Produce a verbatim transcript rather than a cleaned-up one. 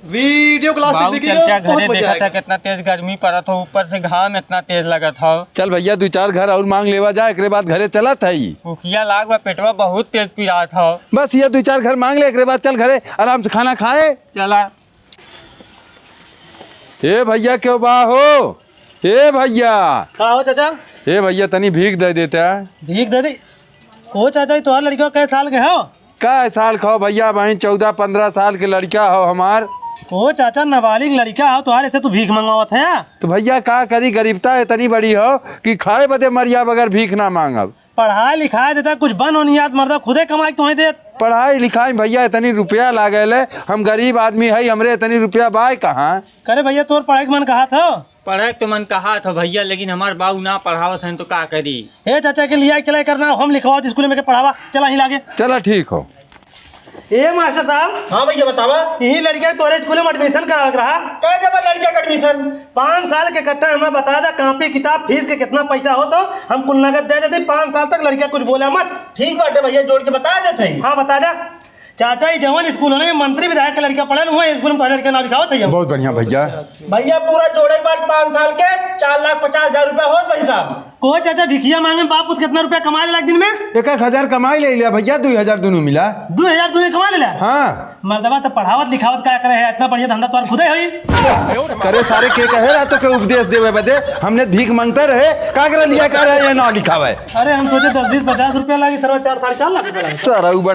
वीडियो को लास्ट तक बाबू, देखिए, चल क्या बहुत घरे मजा देखा था, आएगा। कितना तेज गर्मी पड़त हो, ऊपर से घाम इतना तेज लगत हो। चल भैया, दू चार घर और मांग लेवा जा, एकरे बाद घरे चलत हई। भूखिया लाग बा, पेटवा बहुत तेज पिरात हो। बस ये दू चार घर मांग ले, एकरे बाद चल घरे आराम से खाना खाए। चला। ए भैया, क्यों बा हो? ए भैया। का हो चाचा? ए भैया, तनी भीख दे देता। भीख दे दे? को चाचा, ई तोहार लड़का कै साल के हो? कै साल के हो भैया? भाई, चौदह पन्द्रह साल के लड़का हो हमार। को चाचा, नाबालिग लड़का हो तोहार, ऐसे तू भीख मंगवावत है? तो भैया, का करी, गरीबता इतनी बड़ी हो कि खाए बदे मरिया बगैर भीख ना मांगब। पढ़ाई लिखाई देता, कुछ बन ओनियात मर्दा, खुदे कमाई के तोहे देत। पढ़ाई लिखाई में भैया इतनी रुपया लागेले, हम गरीब आदमी है, हमरे इतनी रुपया बाय कहाँ? करे भैया, तोर पढ़ाई के मन कहा था? पढ़े के तो मन कहा था भैया, लेकिन हमार बाऊ ना पढ़ावत हैं तो का करी? हे चाचा के लिया चला करना, हम लिखवाओ स्कूल में के पढ़ावा, चला ही लागे। चला ठीक हो। ए मास्टर साहब। हाँ भैया बतावा। यही लड़का के तोरे स्कूल में एडमिशन करावे के रहा। कह देबा लड़का के एडमिशन। पाँच साल के इकट्ठा हमें बता दे, कॉपी किताब फीस के कितना पैसा हो तो हम कुल नगद दे देते, पाँच साल तक लड़का कुछ बोला मत। ठीक बाटे भैया, जोड़ के बता देते हैं। हाँ बता दे। चाचा, ई जवन स्कूल होने में मंत्री विधायक के लड़का पढ़े, वही स्कूल में तोहरे लड़का नाम लिखावत है हम। बहुत बढ़िया भैया। भैया पूरा जोड़े के बाद पाँच साल के चार लाख पचास हजार रुपया होत भाई साहब। को चाचा, भिखिया मांगे बाप पुत कितना रुपया कमा लेला एक दिन में? एक एक हजार कमाई ले लिया भैया, दू हजार दोनों मिला। दू हजार दोनों कमा लेला? हाँ। मर्दवा तो पढ़ावत लिखावत का करे है, इतना बढ़िया धंधा तोर खुदे होई। करे सारे, के कहे रहा तो के उपदेश देवे बदे, हमने भीख मांगते रहे, का करे लिया का रहे, ये ना लिखावे। अरे हम सोचे दस बीस पचास रुपया लागी, सरवा चार साढ़े चार लाख रुपया लागी। सारा उ